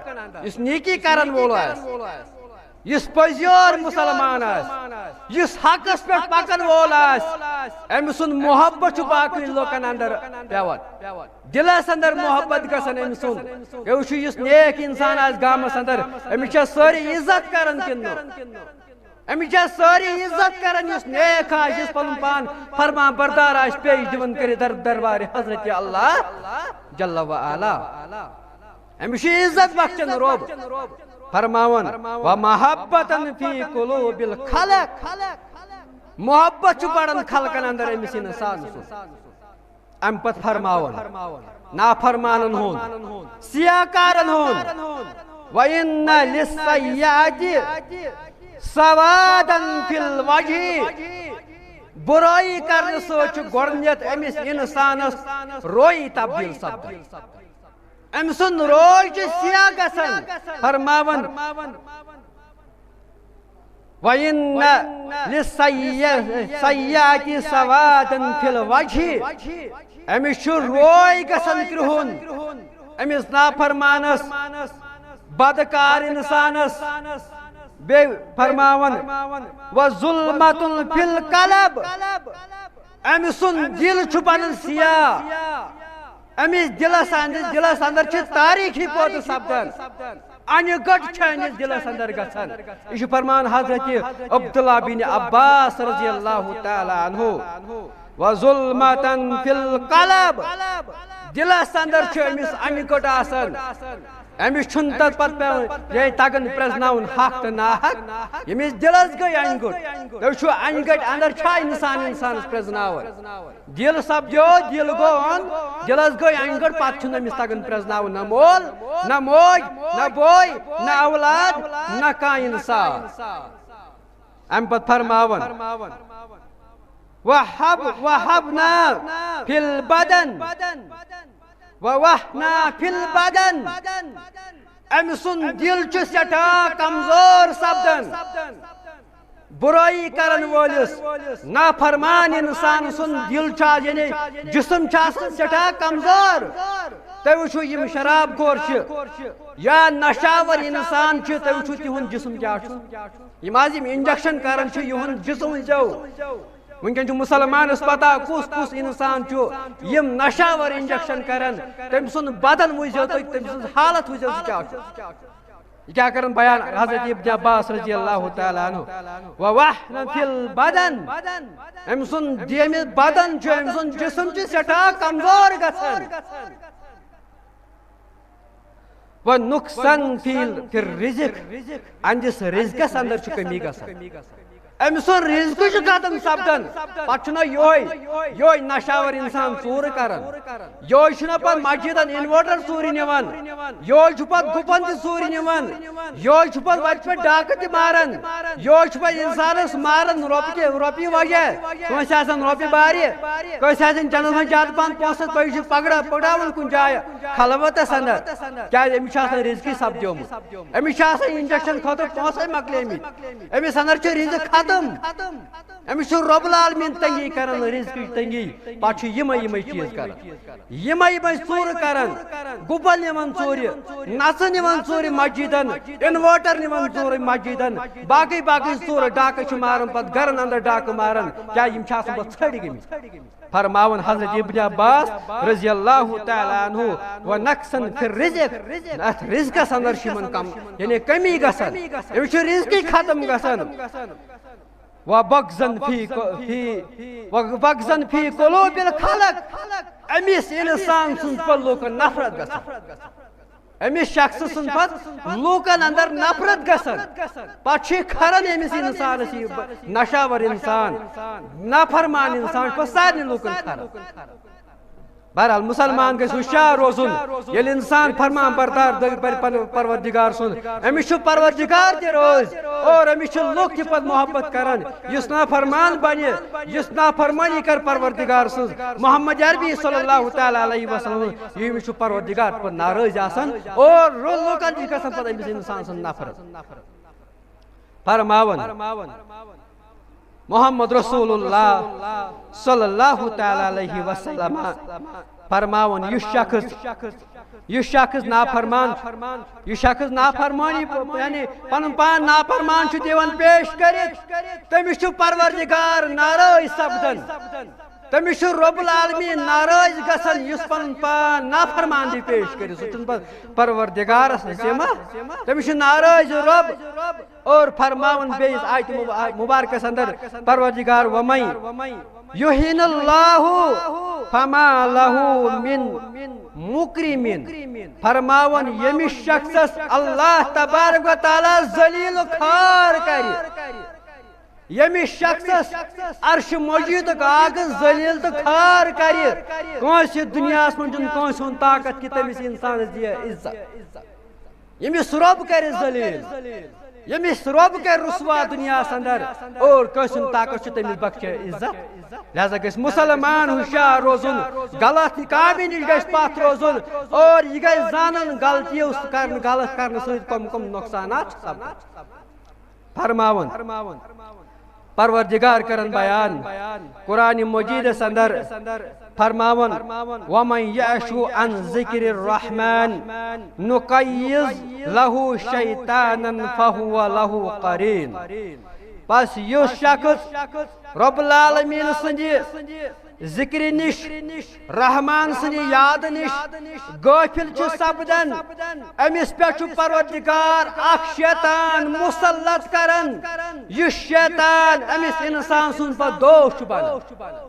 یُس نیکی کرن وول آسہِ، یُس پٔزیور مسلمان آسہِ، یُس حقس پٮ۪ٹھ پکن وول آسہِ، أمۍ سُنٛد محبت چھُ باقٕے لوٗکن اندر پٮ۪وان۔ دِلس اندر محبت گژھن أمۍ سُنٛد۔ ہے، وٕچھِو، یُس نیک انسان آسہِ گامس اندر، أمِس چھا سٲری عزت کران کِنہٕ نہٕ؟ أمِس چھا سٲری عزت کران؟ یُس نیک آسہِ، یُس پنُن پان فرمان بردار آسہِ پیش دِوان کٔرِتھ در-، دربارِ حضرت اللہ جل و علا، أمِس چھُ عزت بخشان رۄب۔ فرماوان، "ومحبتن فی قلوب الخلق"، محبت چھُ بڑان خلقن اندر أمِس انسان سُنٛد۔ امہِ پتہٕ فرماوان نافرمانن ہُنٛد، سیاکارن ہُنٛد، "وَإِنَّ لِلسَّيِّئَاتِ سَوَادًا فِي الْوَجْهِ"، بُرٲیی کرنہٕ سۭتۍ چھُ گۄڈٕنیتھ أمِس انسانس رویی تبدیل سپدان۔ أمۍ سُنٛد روے چھُ سیاہ گژھان۔ فرماوان، "وَإِنَّ لِلسَّيِّئَاتِ سَوَادًا فِي الْوَجْهِ"، أمِس چھُ روے گژھان کرٛہُن۔ أمِس نافرمانس، بدکار انسانس، بیٚیہِ فرماوان، "وظلمة في القلب"، أمۍ سُنٛد دِل چھُ بنان سیاہ۔ أمِس دِلس اندر، دِلس اندر چھِ تاریٖکی پٲدٕ سپدان۔ انہِ گٔٹ چھِ أمِس دِلس اندر گژھان۔ یہِ چھُ فرمان حضرت عبداللہ بن عباس رضی اللہ تعالیٰ عنہ۔ "وظلمة في القلب"، دِلس اندر چھُ أمِس انہِ گٔٹ آسان۔ أمِس چھُنہٕ تتھ پتہٕ پٮ۪وان، یہِ تگان پرٛزناوُن حق تہٕ ناحق۔ ییٚمِس دِلس گٔے انہِ گٔٹ، تُہۍ چھُو انہِ گٔٹۍ اندر چھا انسان انسانس پرٛزناوان؟ دِل سپدیو، دِل گوٚو اوٚن، دِلس گٔے انہِ گٔٹ، پتہٕ چھُنہٕ أمِس تگان پرٛزناوُن نہ مول، نہ موج، نہ بوے، نہ اولاد، نہ کانٛہہ انسان۔ امہِ پتہٕ فرماوان، "وہب، وہبنا فی البدن، ووہنا فی البدن"، أمۍ سُنٛد دِل چھُ سٮ۪ٹھاہ کمزور سپدان۔ بُرٲیی کرن وٲلِس، نافرمان انسان سُنٛد دِل چھُ آز، یعنی جسم چھُ آسان سٮ۪ٹھاہ کمزور۔ تُہۍ وٕچھِو، یِم شراب خور چھِ یا نشاور انسان چھِ، تُہۍ وٕچھِو، تِہُنٛد جسم کیٛاہ چھُ۔ یِم آز یِم انجیکشن کران چھِ، یِہُنٛد جسم وٕچھِو۔ وٕنکیٚن چھُ مسلمانس پتہ کُس کُس انسان چھُ، یِم نشاور انجیکشن کران، تٔمۍ سُنٛد بدن وٕچھزیو تُہۍ، تٔمۍ سٕنٛز حالت وٕچھزیو سُہ کیٛاہ چھُ۔ یہِ کیٛاہ کران بیان حضرت ابن عباس رضی اللہ تعالیٰ عنہ، "ووہنا فی البدن"، أمۍ سُنٛد ییٚمہِ بدن چھُ، أمۍ سُنٛد جسم چھُ سٮ۪ٹھاہ کمزور گژھان۔ "ونقصا فی، فی الرزق"، أہنٛدِس رزقس اندر چھُ کمی گژھان۔ أمۍ سُنٛد رزق چھُ ختم سپدان۔ پتہٕ چھُنہ یہوے، یہوے نشاور انسان ژوٗرٕ کران۔ یہوے چھُنہ پتہٕ مسجدن انوٲٹر ژوٗرِ نِوان۔ یہوے چھُ پتہٕ گُپن تہِ ژوٗرِ نِوان۔ یہوے چھُ پتہٕ وتہِ پٮ۪ٹھ ڈاکہٕ تہِ ماران۔ یہوے چھُ پتہٕ انسانس ماران رۄپیہِ، رۄپیہِ وجہ۔ کٲنٛسہِ آسن رۄپیہِ بارِ، کٲنٛسہِ آسن چندس منٛز زیادٕ پہن پونٛسہٕ، پتہٕ چھُ پگڑا، پکڑاوُن کُنہِ جایہِ خلوتس اندر۔ کیازِ أمِس چھُ آسان رزقٕے سپدیومُت۔ أمِس چھُ آسان انجیکشن خٲطرٕ پونٛسے مۄکلیمٕتۍ۔ أمِس اندر چھُ رزق ختم۔ أمِس چھُ رب العالمین تنگی کران، رزقٕچ تنگی۔ پتہٕ چھُ یِمے یِمے چیٖز کران، یِمے یِمے ژوٗرٕ کران، گُپن نِوان ژوٗرِ، نژٕ نِوان ژوٗرِ مسجدن، انوٲٹر نِوان ژوٗرِ مسجدن، باقٕے باقٕے ژوٗرٕ ڈاکہٕ چھِ ماران، پتہٕ گرن اندر ڈاکہٕ ماران۔ کیٛاہ یِم چھِ آسان پتہٕ ژھٔڑۍ گٔمٕتۍ؟ فرماوان حضرت ابن عباس رضی اللہ تعالیٰ عنہ، "ونقصا فی الرزق"، اتھ رزقس اندر چھِ یِمن کم، یعنی کمی گژھان، أمِس چھُ رزقٕے ختم گژھان۔ "وبغضا فی، فی، وبغضا فی قلوب الخلق"، أمِس انسان سٕنٛز پتہٕ لوٗکن نفرت گژھان۔ أمِس شخص سٕنٛز پتہٕ لوٗکن اندر نفرت گژھان۔ پتہٕ چھُ کھران أمِس انسانس یہِ نشاور انسان، نافرمان انسان چھُ پتہٕ سارنٕے لوٗکن کھران۔ بہرحال، مسلمان گژھِ ہوشیار روزُن۔ ییٚلہِ انسان فرمان بردار دٔگۍ پرِ پنُن پروردگار سُنٛد، أمِس چھُ پروردگار تہِ رٲضۍ اور أمِس چھِ لُکھ تہِ پتہٕ محبت کران۔ یُس نافرمان بنہِ، یُس نافرمٲنی کرِ پروردگار سٕنٛز، محمد عربی صلی اللہ تعالیٰ علیہ وسلم، ییٚمِس چھُ پروردگار پتہٕ ناراض آسان اور رو-، لوٗکن تہِ چھِ گژھان پتہٕ أمِس انسان سٕنٛز نفرت۔ فرماوان محمد رسول اللہ صلی اللہ تعالیٰ علیہ وسلم فرماوان، یُس شخص، یُس شخص نافرمان، یُس شخص نافرمٲنی، یعنی پنُن پان نافرمان چھُ دِوان پیش کٔرِتھ، تٔمِس چھُ پروردگار ناراض سپدان۔ تٔمِس چھُ رب العالمین ناراض گژھان، یُس پنُن پان نافرمان دی پیش کٔرِتھ، سُہ چھُنہٕ پتہٕ پروردگارس نصیٖب۔ تٔمِس چھُ ناراض رب۔ اور فرماوان بیٚیِس آیتہِ مب-، مبارکس اندر پروردگار، "ومن یہن اللہ فما لہ من مکرم"۔ فرماوان، ییٚمِس شخصس اللہ تبارک و تعالیٰ ذلیل و خوار کرِ، ییٚمِس شخصس عرش مجیدُک آگہٕ ذلیل تہٕ خوار کرِ، کٲنٛسہِ دُنیاہس منٛز چھُنہٕ کٲنٛسہِ ہُنٛد طاقت کہِ تٔمِس انسانس دِیہِ عزت۔ ییٚمِس رۄب کرِ ذلیل، ییٚمِس رۄب کرِ رسوا دُنیاہس اندر، اور کٲنٛسہِ ہُنٛد طاقت چھُ تٔمِس بخشہِ عزت۔ لہذا گژھِ مسلمان ہوشیار روزُن، غلط کامہِ نِش گژھِ پتھ روزُن، اور یہِ گژھِ زانُن غلطیو کرنہٕ، غلط کرنہٕ سۭتۍ کم کم نۄقصانات چھِ سپدان۔ فرماوان، پروردگار کرن بیان قرآن مجیدس اندر، فرماون، "ومن یعش عن ذکر الرحمن نقیض لہ شیطانا فہو لہ قرین"۔ پس یُس شخص رب العالمین سٕنٛدِ ذکرِ نِش، رحمان سٕنٛدِ یاد نِش غٲفِل چھُ سپدان، أمِس پٮ۪ٹھ چھُ پروردگار اکھ شیطان مسلط کران۔ یُس شیطان أمِس انسان سُنٛد پتہٕ دوست چھُ بنان۔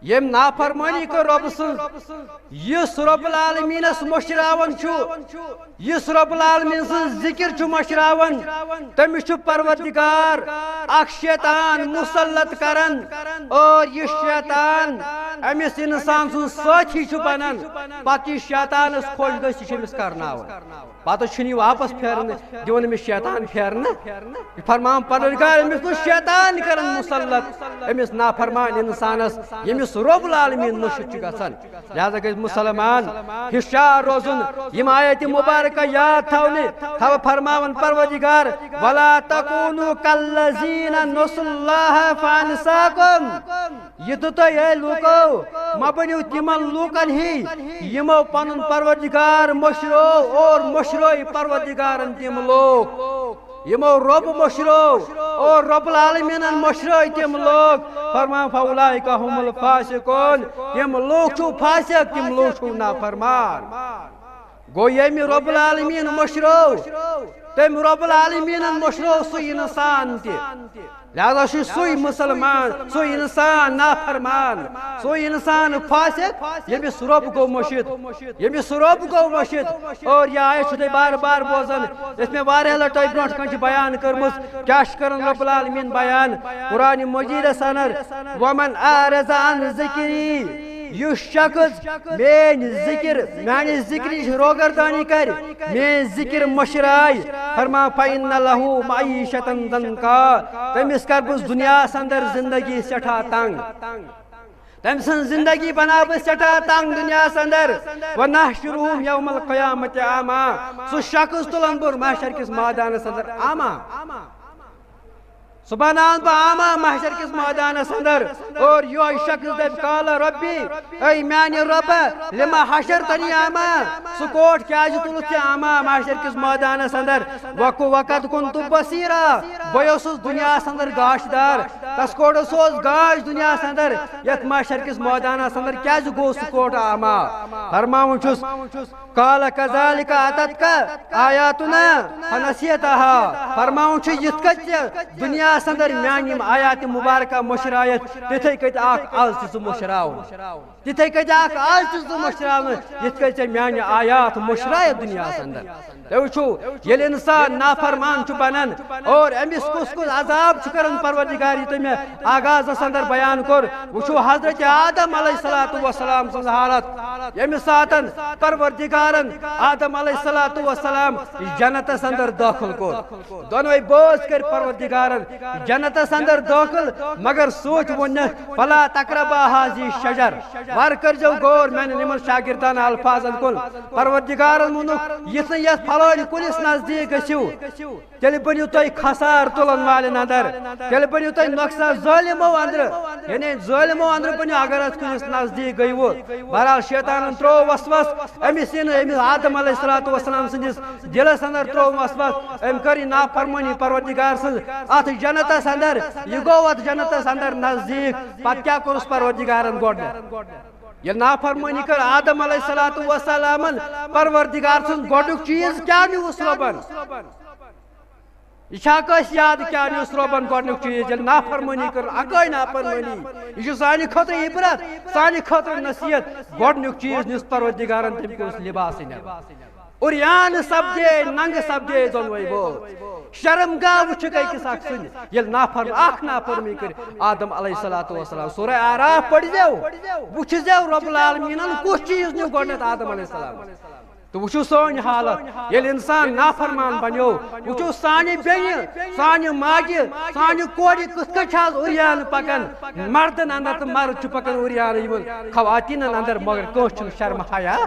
ییٚمۍ نافرمٲنی کٔر رۄبہٕ سٕنٛز، یُس رب العالمینس مٔشراوان چھُ، یُس رب العالمین سٕنٛز ذکر چھُ مٔشراوان، تٔمِس چھُ پروردگار اکھ شیطان مسلط کران، اور یہِ شیطان أمِس انسان سُنٛد سٲتھی چھُ بنان۔ پتہٕ یہِ شیطانس خۄش گژھِ، یہِ چھُ أمِس کرناوان۔ پتہٕ چھُنہٕ یہِ واپس پھیرنہٕ دِوان أمِس شیطان پھیرنہٕ۔ یہِ فرمان پروردگار، أمِس گوٚژھ شیطان کران مسلط، أمِس نافرمان انسانس، ییٚمِس رب العالمین مٔشِتھ چھُ گژھان۔ لہذا گژھِ مسلمان ہشیار روزُن، یِم آیت مبارکہ یاد تھاونہِ، تھاو فرماوان پروردگار، "ولا تکونوا کالذین نسوا اللہ فانساکم"۔ یہِ تہٕ تُہۍ، اے لوٗکو، مہ بٔنِو تِمن لوٗکن ہی، یِمو پنُن پروردگار مٔشرو اور مٔشرٲے پروردگارن تِم لوٗکھ۔ یِمو رۄب مٔشرو اور رۄب العالمیٖنن مٔشرٲے تِم لوٗکھ۔ فرمان، "فاولئک هم الفاسقون"، تِم لوٗکھ چھِو فاسق، تِم لوٗکھ چھِو نافرمان۔ گوٚو، ییٚمہِ رۄب العالمیٖن مٔشرٲو، تٔمۍ رۄب العالمیٖنن مٔشرٲو سُہ اِنسان تہِ۔ لہذا چھُ سُے مُسلمان، سُے اِنسان نافرمان، سُے اِنسان فاسق، ییٚمِس رۄب گوٚو مٔشِتھ، ییٚمِس رۄب گوٚو مٔشِتھ۔ اور یہِ آیت چھُو تُہۍ بار بار بوزان، یۄس مےٚ واریاہ لَٹہِ تۄہہِ برونٛٹھ کَنہِ چھِ بیان کٔرمٕژ۔ کیٛاہ چھُ کَران رۄب العالمیٖن بیان قرآنِ مجیٖدَس اَنَر، "وَمَنْ أَعْرَضَ عَنْ ذِكْرِي"، یُس شخص میٲنۍ ذکر، میانہِ ذکرٕچ روگردانی کرِ، میٲنۍ ذکر مٔشرایہِ، فرمان، "فإن له معيشة ضنكا"، تٔمِس کرٕ بہٕ دُنیاہس اندر زندگی سٮ۪ٹھاہ تنگ۔ تٔمۍ سٕنٛز زندگی بناو بہٕ سٮ۪ٹھاہ تنگ دُنیاہس اندر۔ "ونحشره يوم القيامة أعمى"، سُہ شخص تُلن بہٕ محشر کِس مٲدانس اندر اعمیٰ۔ صبحن آن بہٕ اعمیٰ محشر کِس مٲدانس اندر، اور یِہوٚے شخص دَپہِ، "قال ربی"، اے میانہِ رۄبہ، "لم حشرتنی اعمیٰ"، ژٕ کوٹ کیازِ تُلُتھ ژےٚ اعمیٰ محشر کِس مٲدانس اندر؟ وَقُ-، "وقد كنت بصيرا"، بہٕ اوسُس دُنیاہس اندر گاشدار، تس کوٹ اوس گاش دُنیاہس اندر، یتھ محشر کِس مٲدانس اندر کیازِ گوٚو سُہ کوٹ اعمیٰ؟ فرماوُن چھُس، "قال كذلك أتتك آياتنا فنسيتها"، فرماوُن چھُ، یِتھ کٔنۍ ژےٚ دُنیاہس اندر میانہِ یِم آیات مبارکہ مٔشرایتھ، تِتھے کٔنۍ اکھ از تہِ ژٕ مٔشراوُن، تِتھے کٔنۍ اکھ از تہِ ژٕ مٔشراونہٕ، یِتھ کٔنۍ ژےٚ میانہِ آیات مٔشرایتھ دُنیاہس اندر۔ تُہۍ وٕچھِو، ییٚلہِ انسان نافرمان چھُ بنان اور أمِس کُس کُس عذاب چھُ کران پروردگار، یہِ تۄہہِ مےٚ آغازس اندر بیان کوٚر، وٕچھِو حضرت آدم علیہ الصلوۃ والسلام سٕنٛز حالت، ییٚمہِ ساتن پروردگارن آدم علیہ الصلوۃ والسلام جنتس اندر دٲخل کوٚر۔ دۄنوَے بٲژ کٔرۍ پروردگارن جنتس اندر دٲخل، مگر سوٗنچ ووٚننکھ، "فلا تقربا هذه الشجرة"، ور کٔرزیو غور میانٮ۪ن یِمن شاگردانہ الفاظن کُن۔ پروردگارن ووٚنُکھ، "یِتھ نہٕ یتھ فلٲنۍ کُلِس نزدیٖک گٔژھِو، تیٚلہِ بٔنِو تُہۍ خسار تُلن والٮ۪ن اندر، تیٚلہِ بٔنِو تُہۍ نۄقصان ظٲلمو اندرٕ، یعنی ظٲلمو اندرٕ بٔنِو، اگر اتھ کُلِس نزدیٖک گٔیوٕ۔" بہرحال شیطانن ترٛوو وسوس أمِس، یہِ نہٕ أمِس آدم علیہ الصلوۃ والسلام سٕنٛدِس دِلس اندر ترٛوو وسوس، أمۍ کٔر یہِ نافرمٲنی پروردگار سٕنٛز اتھ جنتس اندر، یہِ گوٚو اتھ جنتس اندر نزدیٖک۔ پتہٕ کیٛاہ کوٚرُس پروردگارن گۄڈٕ؟ ییٚلہِ نافرمٲنی کٔر آدم علیہ الصلوۃ والسلامن، پروردگار سُنٛد گۄڈنیُک چیٖز کیٛاہ نیوٗس رۄبن؟ یہِ چھا کٲنٛسہِ یاد کیٛاہ نیوٗس رۄبن گۄڈنیُک چیٖز؟ ییٚلہِ نافرمٲنی کٔر، اکٲے نافرمٲنی، یہِ چھُ سانہِ خٲطرٕ عبرت، سانہِ خٲطرٕ نصیحت۔ گۄڈنیُک چیٖز نیوٗس پروردگارن، تٔمۍ کوٚرُس لباسٕے نٮ۪بر۔ عریان سپدے، ننگہٕ سپدے دۄنوَے بٲژ۔ شرم گاہ وٕچھِکھ أکِس اکھ سُنٛد، ییٚلہِ نافرم-، اکھ نافرمٲنی کٔر آدم علیہ الصلوۃ والسلام۔ سورہ اعراف پٔرۍزیو، وٕچھزیو رب العالمینن کُس چیٖز نیوٗ گۄڈٕنٮ۪تھ آدم علیہ السلام۔ تہٕ وٕچھِو سٲنۍ حالت، ییٚلہِ انسان نافرمان بنیو، وٕچھِو سانہِ بیٚنہِ، سانہِ ماجہِ، سانہِ کورِ کِتھ کٔنۍ چھِ آز عریان پکان، مردن اندر تہٕ مرد چھِ پکان عریان، یِمن خواتیٖنن اندر، مگر کٲنٛسہِ چھُنہٕ شرم حیا۔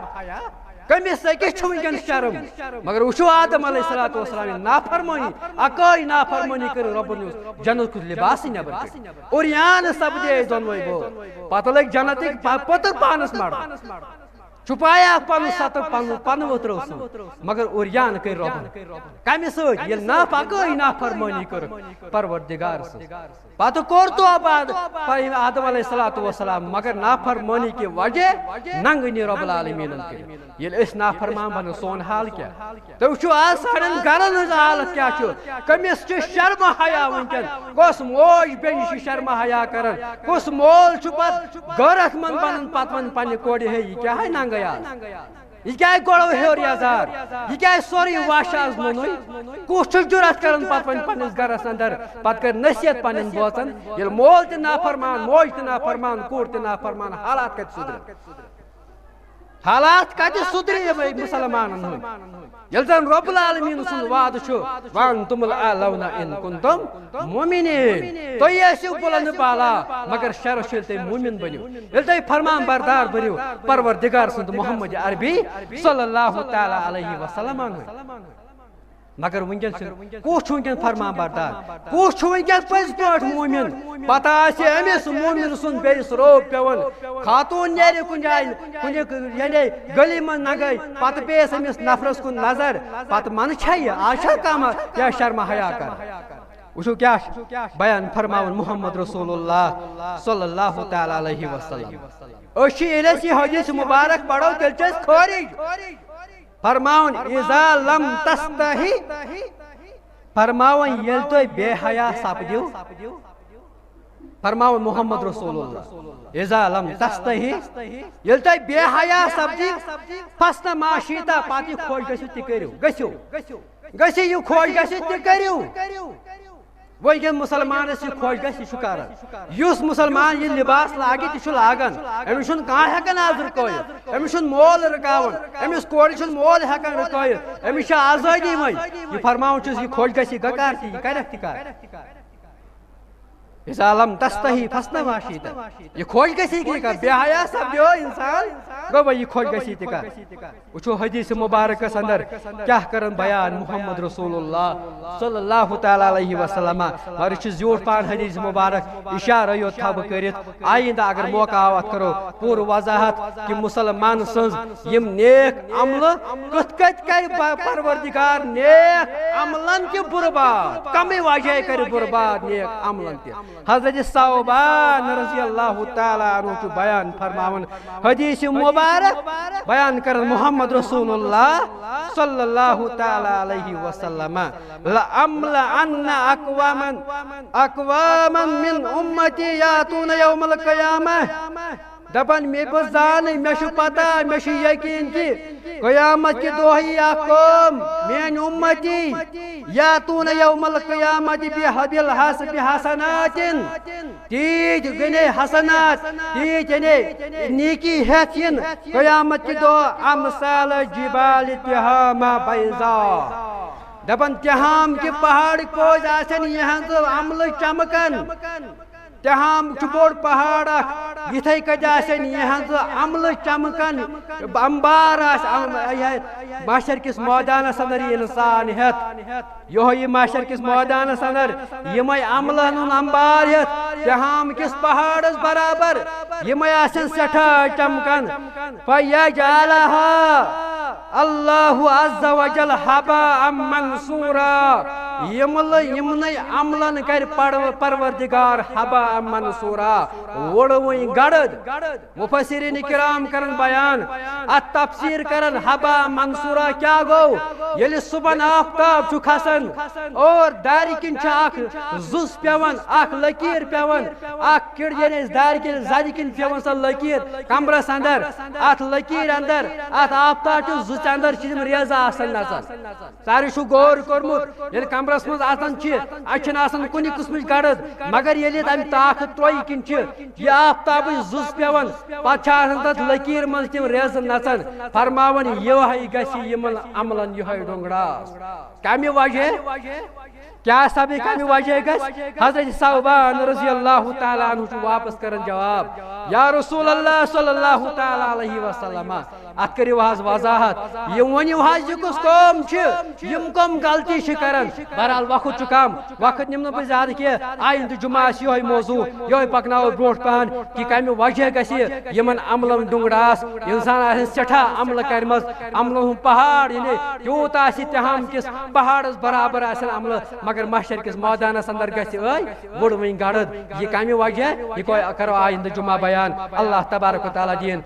کٔمِس أکِس چھُ وٕنکیٚن شرم؟ مگر وٕچھِو آدم علیہ الصلوۃ والسلام یہِ نافرمٲنی، اکٲے نافرمٲنی کٔر رۄبن، یُس جنت کُس لباسٕے نٮ۪بر کٔڑِتھ۔ عریان سپدے دۄنوَے بٲژ۔ پتہٕ لٔگۍ جنتٕکۍ پ-، پٔتٕر پانس مڑُن۔ چھُپایاکھ پنُن ستر، پنُن پنہٕ ؤتھرو سۭتۍ، مگر عریان کٔرۍ رۄبن۔ کمہِ سۭتۍ؟ ییٚلہِ ناف اکٲے نافرمٲنی کٔر پروردگار سٕنٛز۔ پتہٕ کوٚر تو آباد پنٕنۍ آدم علیہ الصلوۃ والسلام، مگر نافرمٲنی کہِ وجہ ننگہٕ نی رب العالمینن کٔرِتھ۔ ییٚلہِ أسۍ نافرمان بنو، سون حال کیٛاہ؟ تُہۍ وٕچھِو آز سانٮ۪ن گرن ہٕنٛز حالت کیٛاہ چھُ۔ کٔمِس چھُ شرم حیا وٕنکیٚن؟ کۄس موج بیٚنہِ چھِ شرم حیا کران؟ کُس مول چھُ پتہٕ غٲرت مند بنان، پتہٕ ونان پننہِ کورِ، ہے، یہِ کیٛاہ ہے ننگے آز؟ یہِ کیٛاہ گۄڈو ہیوٚر یزار؟ یہِ کیٛاہ سورُے وش آز نوٚنُے؟ کُس چھُ جُرت کران پتہٕ وۄنۍ پننِس گرس اندر، پتہٕ کرِ نصیحت پننٮ۪ن بٲژن؟ ییٚلہِ مول تہِ نافرمان، موج تہِ نافرمان، کوٗر تہِ نافرمان، حالات کتہِ سُدرن؟ حالات کتہِ سُدرِ یِمے مسلمانن ہٕنٛدۍ؟ ییٚلہِ زن رب العالمین سُنٛد وعدٕ چھُ، وانتم الاعلون ان کنتم مؤمنین، تُہۍ ٲسِو بلند بالا، مگر شرط چھُ ییٚلہِ تُہۍ مومن بٔنِو، ییٚلہِ تُہۍ فرمان بردار بٔنِو پروردگار سُنٛد، محمد عربی صلی اللہ تعالیٰ علیہ وسلم۔ مگر وٕنکیٚن چھُ، کُس چھُ وٕنکیٚن فرمان بردار؟ کُس چھُ وٕنکیٚن پٔزۍ پٲٹھۍ مومن؟ پتہ آسہِ أمِس مومن سُنٛد بیٚیِس روب پٮ۪وان۔ خاتوٗن نیرِ کُنہِ جایہِ، کُنہِ یعنی گلی منٛز ننگے، پتہٕ پیٚیَس أمِس نفرس کُن نظر، پتہٕ منٛدٕ چھا یہِ؟ آز چھا کانٛہہ یا شرم حیا کران؟ وٕچھِو کیٛاہ چھُ بیان فرماوان محمد رسول اللہ صلی اللہ تعالیٰ علیہ وسلم۔ أسۍ چھِ، ییٚلہِ أسۍ یہِ حدیث مبارک پرو، تیٚلہِ چھِ أسۍ خٲرج۔ فرماوان، اذا لم تستحی، فرماوان، ییٚلہِ تُہۍ بے حیا سپدِو، فرماوان محمد رسول اللہ، اذا لم تستحی، ییٚلہِ تُہۍ بے حیا سپدِو، فاصنع ما شئت، پتہٕ یہِ خۄش گژھِ تہِ کٔرِو، گٔژھِو، گٔژھِ یہِ خۄش گژھِ تہِ کٔرِو۔ وۄنۍ ییٚمہِ مسلمانس یہِ خۄش گژھِ، یہِ چھُ کران۔ یُس مسلمان یہِ لباس لاگہِ، تہِ چھُ لاگان۔ أمِس چھُنہٕ کانٛہہ ہٮ۪کان آز رُکٲیِتھ۔ أمِس چھُنہٕ مول رُکاوان۔ أمِس کورِ چھُنہٕ مول ہٮ۪کان رُکٲیِتھ۔ أمِس چھِ آزٲدی وۄنۍ۔ یہِ فرماوُن چھُس، یہِ خۄش گژھِ، یہِ گکار تہِ، یہِ کرٮ۪کھ تہِ کر۔ اذا لم تستحی فاصنع ما شئت۔ یہِ خۄش گژھِ، یہِ کر۔ بے حیا سپدیو انسان، گوٚو وۄنۍ یہِ خۄش گژھِ، یہِ تہِ کر۔ وٕچھو حدیث مبارکس اندر کیٛاہ کرن بیان محمد رسول اللہ صلی اللہ تعالیٰ علیہ وسلم۔ مگر یہِ چھُ زیوٗٹھ پہن حدیث مبارک، اشارہ یوت تھاوٕ بہٕ کٔرِتھ۔ آیندہ اگر موقع آو، اتھ کرو پوٗرٕ وضاحت کہِ مسلمان سٕنٛز یِم نیک عملہٕ کِتھ کٔنۍ کرِ ب-، پروردگار نیک عملن تہِ برباد، کمے وجہ کرِ برباد نیک عملن تہِ۔ حضرت ثوبان رضی اللہ تعالیٰ عنہ چھُ بیان فرماوان، حدیث مبارک بیان کرن محمد رسول اللہ صلی اللہ تعالیٰ علیہ وسلم، لأملأن أقواما، أقواما من أمتي يأتون يوم القيامة۔ دپان، مےٚ، بہٕ زانہٕ، مےٚ چھُ پتہ، مےٚ چھُ یقین کہِ قیامت کہِ دۄہ یی اکھ قوم، میٲنۍ اُمتی، یاتون یوم القیامت بحبل حس-، بحسنات، تیٖتۍ گنے حسنات، تیٖتۍ یعنی نیکی ہٮ۪تھ یِن قیامت کہِ دۄہ، امثال جبال تہامہ بیضا۔ دپان، تہام کہِ پہاڑ پوز آسن یِہنٛز عملہٕ چمکن۔ تہام چھُ بوٚڑ پہاڑ اکھ، یِتھے کٔنۍ آسن یِہنٛز عملہٕ چمکن، انبار آسہِ، ام-، یہِ محشر کِس مٲدانس اندر یہِ انسان ہٮ۪تھ، یِہوٚے یہِ محشر کِس مٲدانس اندر یِمے عملن ہُنٛد انبار ہٮ۪تھ، تہام کِس پہاڑس برابر، یِمے آسن سٮ۪ٹھاہ چمکن۔ فیجعلها اللہ عز و جل ہباء منثورا۔ یِملہٕ، یِمنٕے عملن کرِ پڑو-، پروردگار ہباء منثورا، وُڑوٕنۍ گڑد۔ مفسرین کرام کرن بیان، اتھ تفسیر کرن ہباء منثورا کیٛاہ گوٚو؟ ییٚلہِ صبحن آفتاب چھُ کھسان اور دارِ کِنۍ چھِ اکھ زُز پٮ۪وان، اکھ لکیٖر پٮ۪وان، اکھ کِڑ، یعنی أسۍ دارِ کِنۍ زدِ کِنۍ پٮ۪وان سۄ لکیٖر کمرس اندر، اتھ لکیٖر اندر، اتھ آفتاب چہِ زُژِ اندر چھِ تِم ریزٕ آسان نژان۔ ساروی چھُ غور کوٚرمُت، ییٚلہِ کم پرس منٛز آسان چھِ، اَتہِ چھِنہٕ آسان کُنہِ قٕسمٕچ گرد، مگر ییٚلہِ ییٚتہِ اَمہِ تاخہٕ ترٛویہِ کِنۍ چھِ یہِ آفتابٕچ زٕژ پٮ۪وان، پتہٕ چھِ آسان تَتھ لٔکیٖر منٛز تِم ریزٕ نژان، فرماوان، یِہوٚے گژھِ یِمن عملن یِہوٚے ڈوٚنگراس۔ کمہِ وجہ؟ کیٛاہ سبب، کمہِ وجہ گژھِ؟ حضرت ثوبان رضی اللہ تعالیٰ عنہ چھُ واپس کران جواب، یا رسول اللہ صلی اللہ تعالیٰ علیہ وسلم، اتھ کٔرِو حظ وضاحت، یہِ ؤنِو حظ، یہِ کُس قوم چھِ، یِم کٕم غلطی چھِ کران؟ بہرحال، وقت چھُ کم، وقت نِمہٕ نہٕ بہٕ زیادٕ کینٛہہ۔ آیندٕ جمعہ آسہِ یِہوٚے موضوع، یِہوٚے پکناوو برونٛٹھ پہن کہِ کمہِ وجہ گژھِ یِمن عملن ڈُنٛگراس۔ انسان آسہِ سٮ۪ٹھاہ عملہٕ کرِمژ، عملن ہُنٛد پہاڑ، یعنی تیوٗت آسہِ تِہام کِس پہاڑس برابر آسن عملہٕ، مگر محشر کِس مٲدانس اندر گژھِ ٲے وُڑوٕنۍ گڑد۔ یہِ کمہِ وجہ؟ یہِ کو-، کرو آیندٕ جمعہ بیان۔ اللہ تبارک و تعالیٰ دِیِن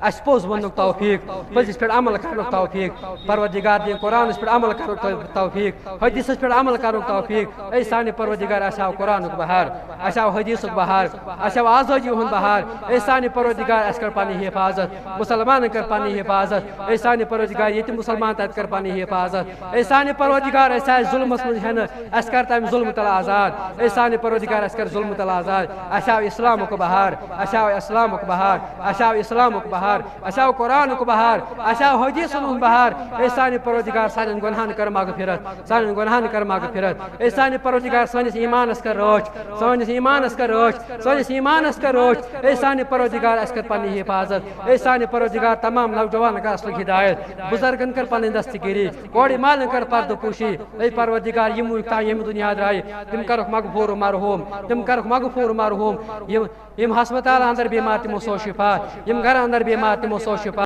اسہِ پوٚز وننُک توفیق، پٔزِس پٮ۪ٹھ عمل کرنُک توفیق، پروردگار دِیِن قرآنس پٮ۪ٹھ عمل کرنُک تو-، توفیق، حدیثس پٮ۪ٹھ عمل کرنُک توفیق۔ اے سانہِ پروردگار، اسہِ آو قرآنُک بہار، اسہِ آو حدیثُک بہار، اسہِ آو آزٲدی ہُنٛد بہار۔ اے سانہِ پروردگار، اسہِ کر پنٕنۍ حفاظت، مسلمانن کر پنٕنۍ حفاظت۔ اے سانہِ پروردگار، ییٚتہِ مسلمان تتہِ کر پنٕنۍ حفاظت۔ اے سانہِ پروردگار، اسہِ آسہِ ظلمس منٛز ہٮ۪نہٕ، اسہِ کر تمہِ ظلمہٕ تلہٕ آزاد۔ اے سانہِ پروردگار، اسہِ کر ظلمہٕ تلہٕ آزاد۔ اسہِ آو اسلامُک بہار، اسہِ آو اسلامُک بہار، اسہِ آو اسلامُک بہار، اسہِ آو قرآنُک بہار، اسہِ آو حدیثن ہُنٛد بہار۔ اے سانہِ پروردگار، سانٮ۪ن گۄنہن کر مغفرت، سانٮ۪ن گۄنہن کر مغفرت۔ اے سانہِ پروردگار، سٲنِس ایمانس کر رٲچھ، سٲنِس ایمانس کر رٲچھ، سٲنِس ایمانس کر رٲچھ۔ اے سانہِ پروردگار، اسہِ کر پنٕنۍ حفاظت۔ اے سانہِ پروردگار، تمام نوجوانن کر اصلُک ہدایت، بزرگن کر پنٕنۍ دستگیری، کورِ مالن کر پردٕ پوشی۔ اے پروردگار، یِم وٕنیُک تام ییٚمہِ دُنیا درایہِ، تِم کرُکھ مغفور و مرحوم، تِم کرُکھ مغفور و مرحوم۔ یِم، یِم ہسپتال اندر بیمار، تِمو سوز شفا، یِم گرٕ اندر بیمار، تِمو سوز شفا۔